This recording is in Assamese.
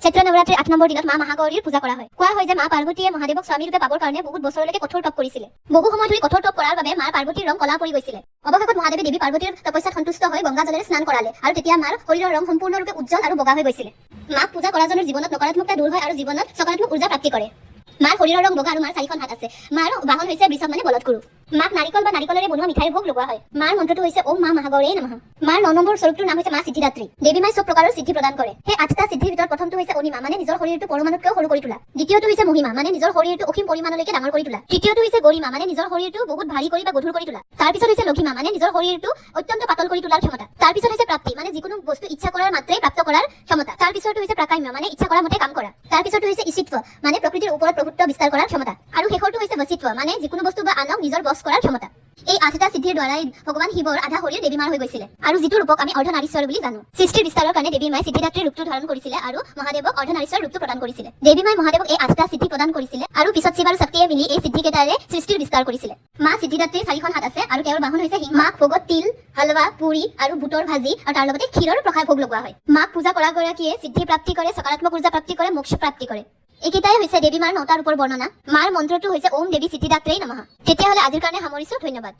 চৈত্ৰ নৱৰাত্ৰিৰ 8 নম্বৰ দিনত মা মহাগৌৰীৰ পূজা কৰা হয়। কোৱা হয় যে মা পাৰ্বতীয়ে মহাদেৱক স্বামীৰূপে পাবৰ কাৰণে বহুত বছৰলৈকে কঠোৰ তপ কৰিছিলে। বহু সময় ধৰি কঠোৰ তপ কৰাৰ বাবে মা পাৰ্বতীৰ ৰং কলা পৰি গৈছিলে। অৱশেষত মহাদেৱে দেৱী পাৰ্বতীৰ তপস্যাত সন্তুষ্ট হৈ গংগা জলেৰে স্নান কৰালে আৰু তেতিয়া মাৰ শৰীৰৰ ৰং সম্পূৰ্ণৰূপে উজ্জ্বল আৰু বগা হৈ গৈছিলে। মাক পূজা কৰাজনৰ জীৱনত নকাৰাত্মকতা দূৰ হয় আৰু জীৱনত সকাৰাত্মক উৰ্জা প্ৰাপ্তি কৰে। মাৰ শৰীৰৰ ৰং বগা আৰু মাৰ চাৰিখন হাত আছে। মাৰ বাহন হৈছে বৃষভ, মানে বলদ গৰু। মাক নাৰিকল বা নাৰিকলেৰে বনোৱা মিঠাইৰ ভোগ লগোৱা হয়। মাৰ মন্ত্ৰটো হৈছে ওম মা মহাগৌৰীয়ে নমঃ। মাৰ 9 নম্বৰ স্বৰূপটোৰ নাম হৈছে মা সিদ্ধিদাত্ৰী। দেৱী মাই চব প্ৰকাৰৰ সিদ্ধি প্ৰদান কৰে। সেই আঠটা সিদ্ধিৰ ভিতৰত প্ৰথমটো হৈছে অনিমা, মানে নিজৰ শৰীৰটো পৰমাণুতকৈও সৰু কৰি তোলা। দ্বিতীয়টো হৈছে মহিমা, মানে নিজৰ শৰীৰটো অসীম পৰিমাণলৈকে ডাঙৰ কৰি তোলা। তৃতীয়টো হৈছে গৰিমা, মানে নিজৰ শৰীৰটো বহুত ভাৰী কৰি বা গধুৰ কৰি তোলা। তাৰপিছত হৈছে লঘিমা, মানে নিজৰ শৰীৰটো অত্যন্ত পাতল কৰি তোলাৰ ক্ষমতা। তাৰপিছত হৈছে প্ৰাপ্তি, মানে যিকোনো বস্তু ইচ্ছা কৰাৰ মাত্ৰেই প্ৰাপ্ত কৰাৰ ক্ষমতা। তাৰপিছৰটো হৈছে প্ৰাকাম্য, মানে ইচ্ছা কৰা মতে কাম কৰা। তাৰপিছৰটো হৈছে ঈশিত্ব, মানে প্ৰকৃতিৰ ওপৰত প্ৰভুত্ব বিস্তাৰ কৰাৰ ক্ষমতা। আৰু শেষৰটো হৈছে বশিত্ব, মানে যিকোনো বস্তু বা আনক নিজৰ বশ কৰাৰ ক্ষমতা। এই আঠটা সিদ্ধিৰ দ্বাৰাই ভগৱান শিৱৰ আধা শৰীৰ দেৱী মাৰ হৈ গৈছিলে আৰু যিটো ৰূপক আমি অৰ্ধনাৰীশ্বৰ বুলি জানো। সৃষ্টিৰ বিস্তাৰৰ কাৰণে দেৱী মাই সিদ্ধিদাত্ৰীৰ ৰূপটো ধাৰণ কৰিছিলে আৰু মহাদেৱক অৰ্ধনাৰীশ্বৰ ৰূপটো প্ৰদান কৰিছিলে। দেৱী মাই মহাদেৱক এই আঠটা সিদ্ধি প্ৰদান কৰিছিলে আৰু পিছত শিৱ আৰু শক্তিয়ে মিলি এই সিদ্ধিকেইটাৰে সৃষ্টিৰ বিস্তাৰ কৰিছিলে। মা সিদ্ধিদাত্ৰীৰ চাৰিখন হাত আছে আৰু তেওঁৰ বাহন হৈছে সিংহ। মাক ভোগত তিল, হালৱা, পুৰি আৰু বুটৰ ভাজি আৰু তাৰ লগতে ক্ষীৰৰ প্ৰসাদ ভোগ লগোৱা হয়। মাক পূজা কৰাগৰাকীয়ে সিদ্ধি প্ৰাপ্তি কৰে, সকাৰাত্মক উৰ্জা প্ৰাপ্তি কৰে, মোক্ষ প্ৰাপ্তি কৰে। এইকেইটাই হৈছে দেৱী মাৰ নটা ৰূপৰ বৰ্ণনা। মাৰ মন্ত্ৰটো হৈছে ওম দেৱী সিদ্ধিদাত্ৰীয়ে নমঃ। তেতিয়াহ'লে আজিৰ কাৰণে সামৰিছো। ধন্যবাদ।